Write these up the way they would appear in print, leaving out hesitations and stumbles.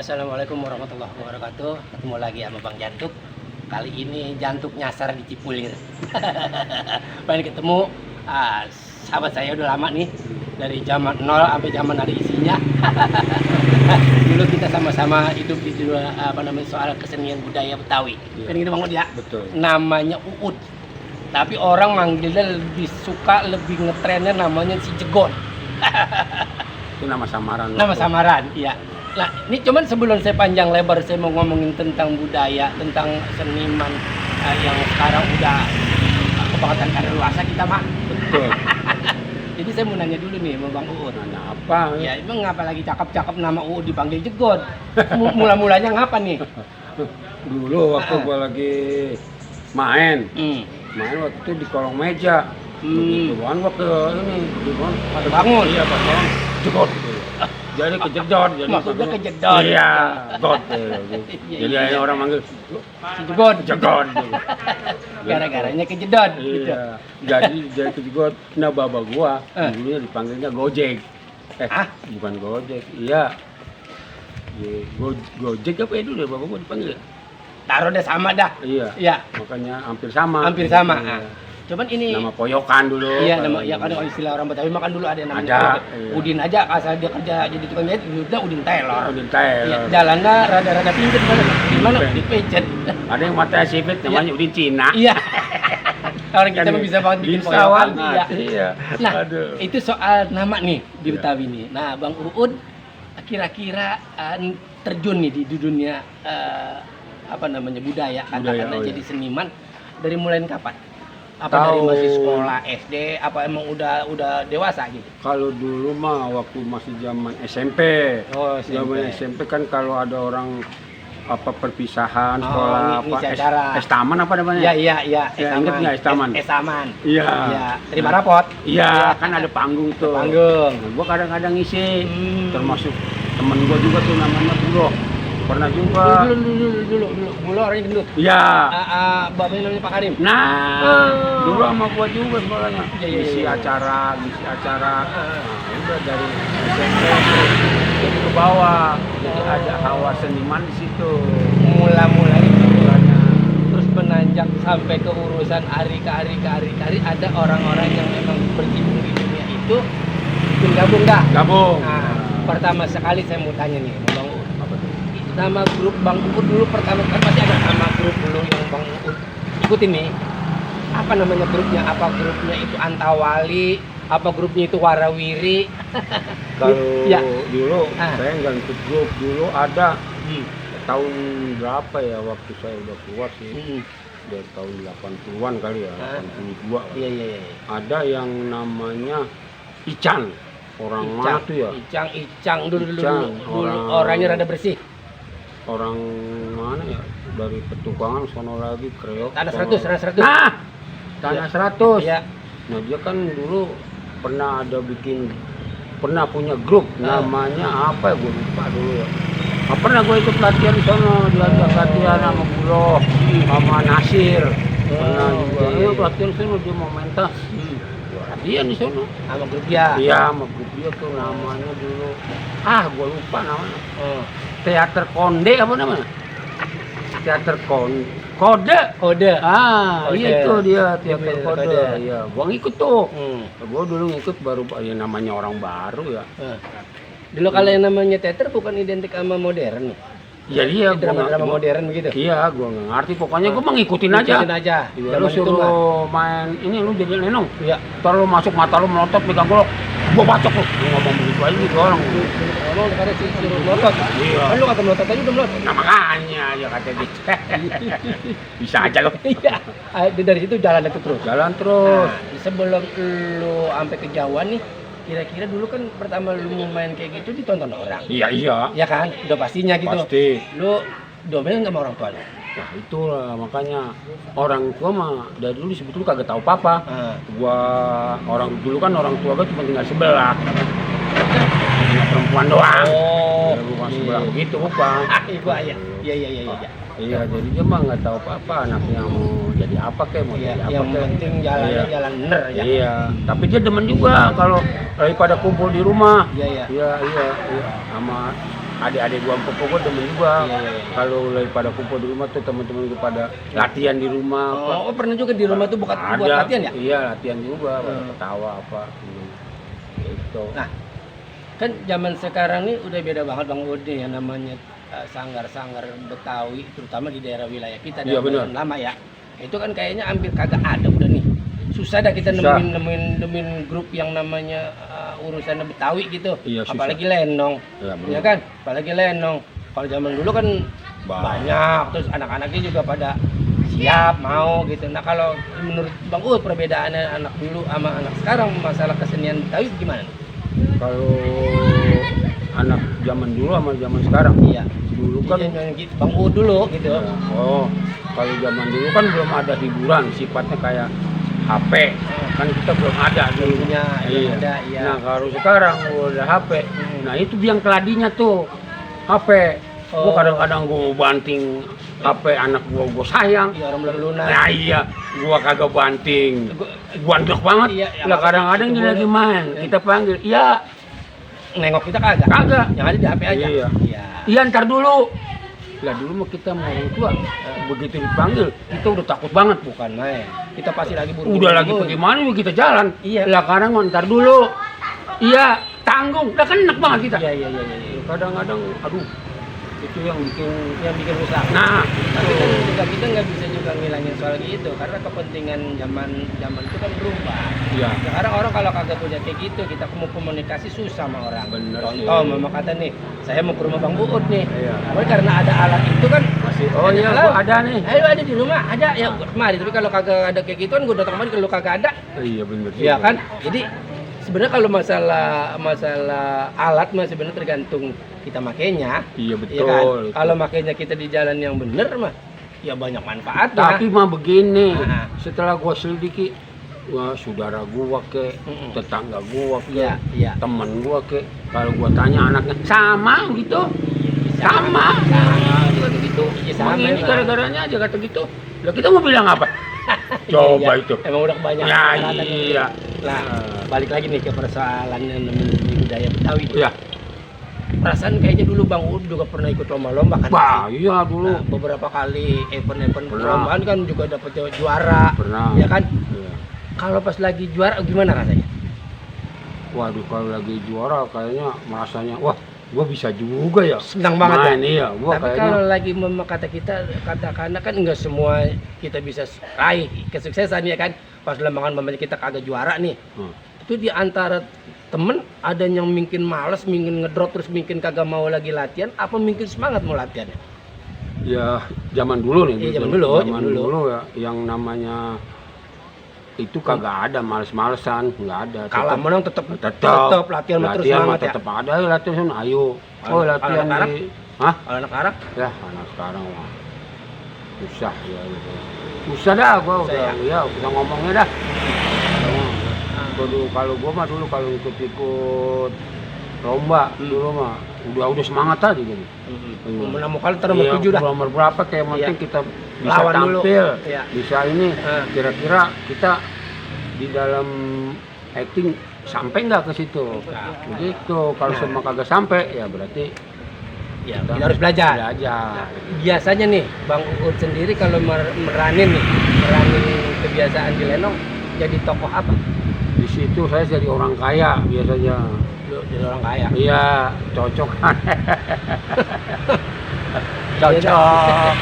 Assalamualaikum warahmatullahi wabarakatuh. Ketemu lagi sama Bang Jantuk. Kali ini Jantuk nyasar di Cipulir. Pengen ketemu sahabat saya udah lama nih, dari zaman nol sampai zaman ada isinya. Dulu kita sama-sama hidup di soal kesenian budaya Betawi. Kan gitu Bang Ud ya? Betul. Namanya Uud. Tapi orang manggilnya lebih suka, lebih ngetrennya namanya si Jegon. Itu nama samaran. Nama samaran, iya. Nah, ini cuman sebelum saya panjang lebar saya mau ngomongin tentang budaya, tentang seniman yang sekarang udah kebangetan kadaluarsa kita mah. Betul. Jadi saya mau nanya dulu nih sama Bang Uud. Nanya apa? Ya, emang ngapa lagi cakep-cakep nama Uud dipanggil Jegon? Mula-mulanya ngapa nih? Dulu waktu gua lagi main waktu itu di kolong meja. Begitu kan waktu ini di Ada bangun. Iya, bangun. Jegon. Jadi kejedot, jadi Maksudnya kejedot. Iya, god. Jadi ada orang manggil Si Jegon. Jegon. Gara-garanya kejedot gitu. Iya. Jadi kejedot. Nah, baba gua dulunya dipanggilnya Gojek. Bukan Gojek. Iya. Gojek apa ya dulu ya baba gua dipanggil? Taruh deh sama dah. Iya. Iya. Makanya hampir sama. Hampir sama. Iya. Cuman ini Nama poyokan dulu. iya, nama ya kan istilah orang Betawi makan dulu ada yang namanya Ada, Udin. iya. Udin aja asal dia kerja jadi tukang jahit, udah Udin Taylor. Udin Taylor. Iya, jalannya rada-rada pinggir gimana? Iya. Di pecet. Ada yang mata sipit namanya Udin Cina. Iya. Orang kita Kan mah bisa banget bikin bisa poyokan. banget, iya. Nah, Aduh. itu soal nama nih di Iya. Betawi nih. Nah, Bang Uud kira-kira terjun nih di dunia budaya katakanlah oh iya. jadi seniman dari mulai kapan? Apa dari masih sekolah SD? Apa emang udah dewasa gitu? Kalau dulu mah waktu masih zaman SMP. Oh, SMP. Zaman SMP kan kalau ada orang perpisahan sekolah ngisi acara. es taman apa namanya? Iya. Ya, inget nggak es taman? Es taman. Iya. Iya. Terima rapot. Iya, kan ada panggung tuh. Panggung. Nah, gua kadang-kadang ngisi. Termasuk temen gua juga tuh namanya Buro. Pernah juga. Dulu orangnya gendut. Iya. Bapaknya namanya Pak Karim. Nah, dulu sama gua juga sekolahnya. Iya. Ngisi acara. Nah, udah dari SMP jadi ke bawah. Jadi ada hawa seniman di situ. Mulanya terus menanjak sampai ke urusan hari ke hari ada orang-orang yang memang berkecimpung di dunia itu bikin gabung dah. Gabung. Nah, pertama sekali saya mau tanya nih Bang Uud. Apa tuh? Nama grup Bang Uud dulu pertama kan pasti ada nama grup dulu yang Bang Uud ikutin nih. Apa namanya grupnya? Apa grupnya itu Antawali? Apa grupnya itu Warawiri? Kalau Ya. dulu saya nggak ikut grup. Dulu ada tahun berapa ya waktu saya udah keluar sih. Dari tahun 80-an kali ya, 82. Iya. Ada yang namanya Ican. Orang mana tuh ya? Icang dulu orangnya rada bersih. Orang mana ya? Dari petukangan sono lagi Kreok. Tanah 100. Tanah 100. Iya. Nah, dia kan dulu pernah punya grup namanya apa ya, gue lupa dulu ya. Pernah gue ikut latihan di sono, diajak latihan sama Buloh, sama Nasir. Pernah juga. Ayo latihan sono, dia mau mentas. Latihan di sono. Sama grup dia. Iya, sama grup dia tuh namanya dulu. Gue lupa namanya. Teater Konde apa namanya? Teater Kode. Kode. Iya itu dia teater Kode. Iya, gua ngikut tuh. Gua dulu ngikut baru ya namanya orang baru ya. Dulu kalau yang namanya teater bukan identik sama modern. Iya dia drama modern begitu. Iya, gua nggak ngerti pokoknya gua mah ngikutin aja. Iya, lu suruh main ini lu jadi lenong. Iya. Ntar lu masuk mata lu melotot pegang golok. Gua bacok lu. Gua ngomong begitu aja gitu orang. Ngomong karena suruh melotot. Iya. Kan lu kata melotot aja udah melotot. Nah makanya ya kata gitu. Bisa aja lu. Iya. Dari situ jalan itu terus. Jalan terus. Nah, sebelum lu sampai ke Jawa nih, kira-kira dulu kan pertama lu mau main kayak gitu ditonton orang. Iya. Ya kan? Udah pastinya gitu. Pasti. Lu domain nggak sama orang tua lu? Nah itulah makanya orang tua mah dari dulu sebetulnya kagak tahu apa. Gua orang dulu kan orang tua gua cuma tinggal sebelah. Cuma perempuan doang. Ya, bukan sebelah begitu bukan. Ibu ayah. Iya. Iya, jadi dia mah nggak tahu apa-apa anaknya mau jadi apa kek, mau jadi apa Yang kek. penting jalannya jalan bener ya. Iya, tapi dia demen juga kalau daripada kumpul di rumah. Iya. Iya. Sama adik-adik gua empuk gua demen juga. Iya, iya, iya. Kalau daripada kumpul di rumah tuh teman-teman gua pada latihan di rumah. Oh, pernah juga di rumah tuh buat latihan ya? Iya, latihan juga, pada ketawa apa. Gitu. Nah, kan zaman sekarang nih udah beda banget Bang Ud nih yang namanya sanggar-sanggar Betawi, terutama di daerah wilayah kita Iya, dari benar. lama ya. Itu kan kayaknya hampir kagak ada udah nih. Susah dah kita Susah. nemuin grup yang namanya urusan Betawi gitu. Iya, susah. Apalagi lenong. Iya, benar. Ya kan? Apalagi lenong. Kalau zaman dulu kan banyak, terus anak-anaknya juga pada siap mau gitu. Nah, kalau menurut Bang Ud perbedaannya anak dulu sama anak sekarang masalah kesenian Betawi gimana nih? Kalau anak zaman dulu sama zaman sekarang, Iya. dulu kan Iya, yang gitu. Bang Ud dulu gitu. oh, kalau zaman dulu kan belum ada hiburan, sifatnya kayak HP. Kan kita belum ada dulu. Dulunya belum ada, iya. Nah, kalau sekarang udah HP. Nah, itu biang keladinya tuh. HP. Gua Oh. kadang-kadang gua banting HP anak gua sayang. Iya, orang belum lunas. Nah, iya, gua kagak banting. Gua andok banget. Iya, ya, Lah kadang-kadang itu dia boleh. lagi main, kita panggil. Iya, Nengok kita kagak. kagak. Yang ada di HP aja. Iya. Iya. Iya, ntar dulu. Lah dulu mah kita mau orang tua, begitu dipanggil, kita udah takut banget. Bukan main. Kita pasti lagi buru-buru. Udah lagi pergi mana kita jalan. Iya. Lah kadang mau ntar dulu. Iya, tanggung. Udah kan enak banget kita. Iya, iya, iya, iya. Kadang-kadang, aduh, itu yang bikin rusak. Nah, Tapi kan juga kita nggak bisa juga ngilangin soal gitu karena kepentingan zaman itu kan berubah. iya. Sekarang orang kalau kagak punya kayak gitu, kita mau komunikasi susah sama orang. Bener Contoh, sih. mama kata nih, saya mau ke rumah Bang Uut nih. Iya. Tapi karena ada alat itu kan Masih. Oh iya, halo, gua ada nih. Ayo ada di rumah, ada ya gua kemari. Tapi kalau kagak ada kayak gitu kan gua datang kemari, kalau kagak ada, Iya bener. ya kan? Jadi sebenarnya kalau masalah alat mah sebenarnya tergantung kita makainya. Iya Ya betul. kan? Itu. Kalau makainya kita di jalan yang bener mah ya banyak manfaatnya. Tapi mah begini, Nah. setelah gua selidiki, wah saudara gua ke, Mm-mm. tetangga gua ke, Iya, iya. temen gua ke, kalau gua tanya anaknya sama gitu, Bisa. sama juga gitu. Iya, sama, Emang ini Bang. gara-garanya aja kata gitu. Lah kita mau bilang apa? Coba Iya, itu. Emang udah banyak. Ya peralatan itu. iya. Nah, balik lagi nih ke persoalan yang namanya di budaya Betawi. Iya. Perasaan kayaknya dulu Bang Ud juga pernah ikut lomba-lomba kan? Wah, iya dulu. Nah, beberapa kali event-event Pernah. perlombaan kan juga dapat juara. Pernah. Ya kan? Iya. Kalau pas lagi juara gimana rasanya? Waduh, kalau lagi juara kayaknya merasanya, wah, gua bisa juga ya. Senang banget Main, iya. Gua Tapi kayaknya kalau lagi kata kita katakanlah kan nggak semua kita bisa raih kesuksesan ya kan. Pas lembangan mamanya kita kagak juara nih. Itu di antara temen ada yang mungkin males, mungkin ngedrop terus mungkin kagak mau lagi latihan, apa mungkin semangat mau latihannya? ya zaman dulu nih. Iya, zaman dulu, Zaman zaman dulu. dulu ya, yang namanya itu kagak ada males-malesan, nggak ada. Kalah Tetep- menang tetap latihan mah terus latihan mah semangat ya. tetap ada, ya latihan sana, ayo. Oh, Kalau latihan anak-anak? di hah? Kalau anak Arab Ya, anak sekarang mah susah ya gitu. Susah dah gua Susah udah ya, udah ngomongnya dah. Kalau gua mah dulu kalau ikut-ikut lomba dulu mah udah semangat aja gitu. menemukan nomor Iya, 7 dah. nomor berapa kayak penting Iya. kita bisa Lawan dulu. tampil, Iya. bisa ini. Ah. Kira-kira kita di dalam acting sampai nggak ke situ? Nah. Begitu. Kalau Nah. semua kagak sampai, ya berarti Ya, kita harus belajar. belajar. Biasanya nih Bang Uut sendiri kalau meranin kebiasaan di Lenong jadi tokoh apa? Di situ saya jadi orang kaya biasanya. Jadi orang kaya. Iya, cocok. Cocok.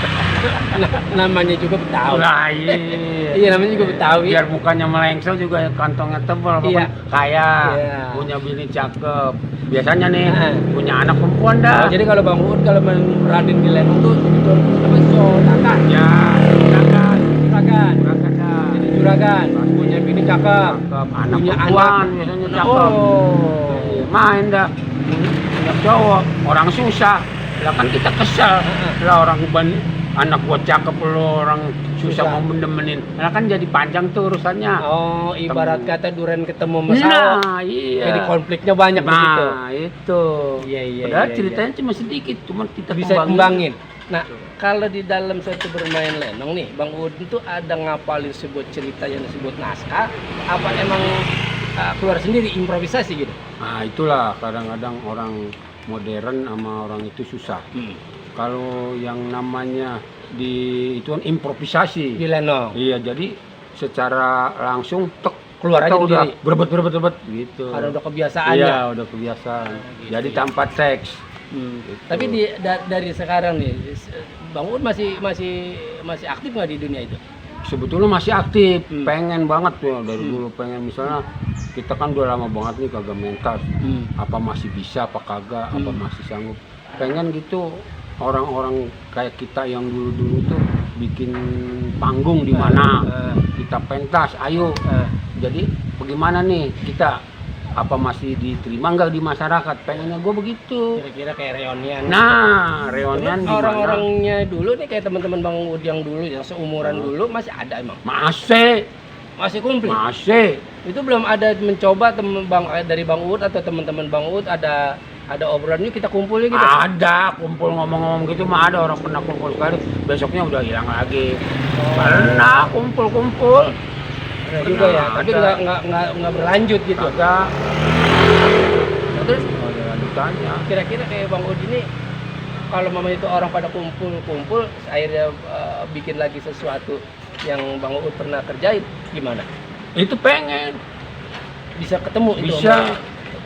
Namanya juga Betawi. Nah, iya. Iya, namanya juga Betawi. Biar bukannya melengsel juga kantongnya tebal, Iya. kaya, Iya. punya bini cakep. Biasanya nih Nah. punya anak perempuan dah. Oh, jadi kalau Bang Uut kalau meranin di Lenong tuh itu apa sodakan? Ya, juragan, Juragan. juragan dah. Jadi juragan, punya bini cakep. Cakep, anak Punya perempuan anak. biasanya cakep. Oh. Iya, main dah. Punya cowok, orang susah. Lah kan kita kesel. Lah orang anak gua cakep lo orang susah Susah. mau mendemenin. Lah kan jadi panjang tuh urusannya. Oh, ibarat kata duren ketemu masalah. Nah, iya. Jadi konfliknya banyak begitu. Nah, itu. Iya, iya, Padahal iya, ceritanya cuma sedikit, cuma kita Bisa kembangin. Nah, kalau di dalam suatu bermain lenong nih, Bang Uut itu ada ngapalin sebuah cerita yang disebut naskah, apa emang keluar sendiri improvisasi gitu? Nah, itulah kadang-kadang orang modern sama orang itu susah. Hmm. Kalau yang namanya itu kan improvisasi. Di lenong. Iya, jadi secara langsung Keluar kita aja udah berdiri. berebet gitu. Karena udah kebiasaan Iya, ya. udah kebiasaan. gitu Jadi ya. tanpa teks. Hmm. Gitu. Tapi dari sekarang nih, Bang Uud masih aktif nggak di dunia itu? Sebetulnya masih aktif, Hmm. pengen banget tuh dari Hmm. dulu pengen, misalnya kita kan udah lama banget nih kagak mentas, Hmm. apa masih bisa apa kagak, apa Hmm. masih sanggup, pengen gitu orang-orang kayak kita yang dulu-dulu tuh bikin panggung di mana kita pentas, ayo. Jadi bagaimana nih kita, apa masih diterima nggak di masyarakat, pengennya gue begitu. Kira-kira kayak reunian. Nah, reunian di mana? Orang-orangnya dulu nih kayak teman-teman Bang Uud yang dulu yang seumuran dulu masih ada emang. Masih kumpul. Masih. Itu belum ada mencoba dari Bang Uud atau teman-teman Bang Uud ada obrolan yuk kita kumpul ya gitu. Ada kumpul ngomong-ngomong gitu mah, ada orang pernah kumpul sekali, besoknya udah hilang lagi. Pernah kumpul-kumpul. Ada juga ya, tapi ada. nggak berlanjut gitu. Agak Nah, terus ada lanjutannya. kira-kira kayak Bang Uud ini kalau mamanya itu orang pada kumpul akhirnya bikin lagi sesuatu yang Bang Uud pernah kerjain gimana? Itu pengen. Bisa ketemu itu Bisa.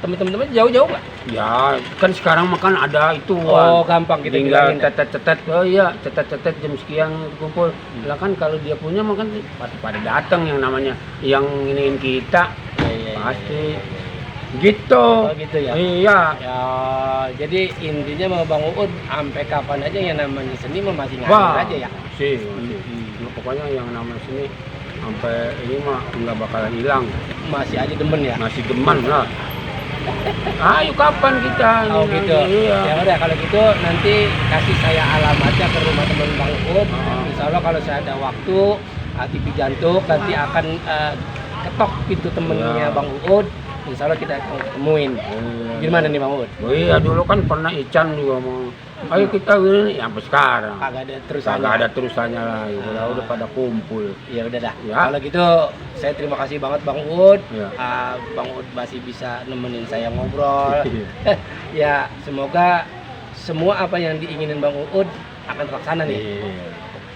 sama teman-teman jauh-jauh nggak? Ya, kan sekarang makan ada itu. Oh, gampang kita tinggal bilangin ya. tetet-tetet. Oh iya, tetet-tetet jam sekian kumpul. Lah kan kalau dia punya makan pada datang yang namanya yang iniin kita. Iya, Pasti. Gitu. Oh gitu ya. Iya. Ya, jadi intinya mau Bang Uud sampai kapan aja yang namanya seni mah masih ngalir Wah, aja ya. sih. Nah, pokoknya yang namanya sini sampai ini mah nggak bakalan hilang. Masih aja demen ya. Masih demen lah. Ayo kapan kita? Oh gitu. Iya. Ya udah kalau gitu nanti kasih saya alamatnya ke rumah teman Bang Uud. Ah. Insya Allah kalau saya ada waktu TV Jantuk nanti akan ketok pintu temennya Ya. Bang Uud. Insya Allah kita akan ketemuin. Gimana nih Bang Uud? Oh iya, dulu kan pernah Ican juga mau, ayo kita ini, sampai sekarang Kagak ada terusannya. kagak ada terusannya lagi. Udah pada kumpul. Ya udah dah. Ya. Kalau gitu saya terima kasih banget Bang Uud. Ya. Bang Uud masih bisa nemenin saya ngobrol. Ya semoga semua apa yang diinginin Bang Uud akan terlaksana nih. Iya.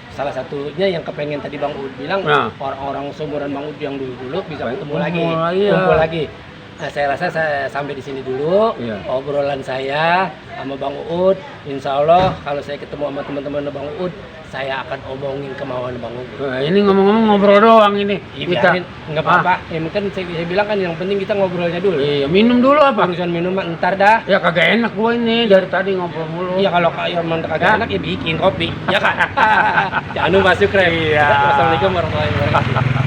Salah satunya yang kepengen tadi Bang Uud bilang, Nah. orang-orang seumuran Bang Uud yang dulu bisa ketemu Kumpul lagi, lagi, ya. kumpul lagi. Nah, saya rasa saya sampai di sini dulu Iya. obrolan saya sama Bang Uud. Insya Allah kalau saya ketemu sama teman-teman Bang Uud, saya akan omongin kemauan Bang Uud. Nah, ini ngomong-ngomong ngobrol doang ini. Iya, biarin, nggak apa-apa. Kan saya bilang kan yang penting kita ngobrolnya dulu. Iya, minum dulu apa? Urusan minuman ntar dah. Ya kagak enak gua ini dari tadi ngobrol mulu. Iya kalau kayak kagak enak ya bikin kopi, ya kan? Jangan lupa subscribe. Iya. Wassalamualaikum warahmatullahi wabarakatuh.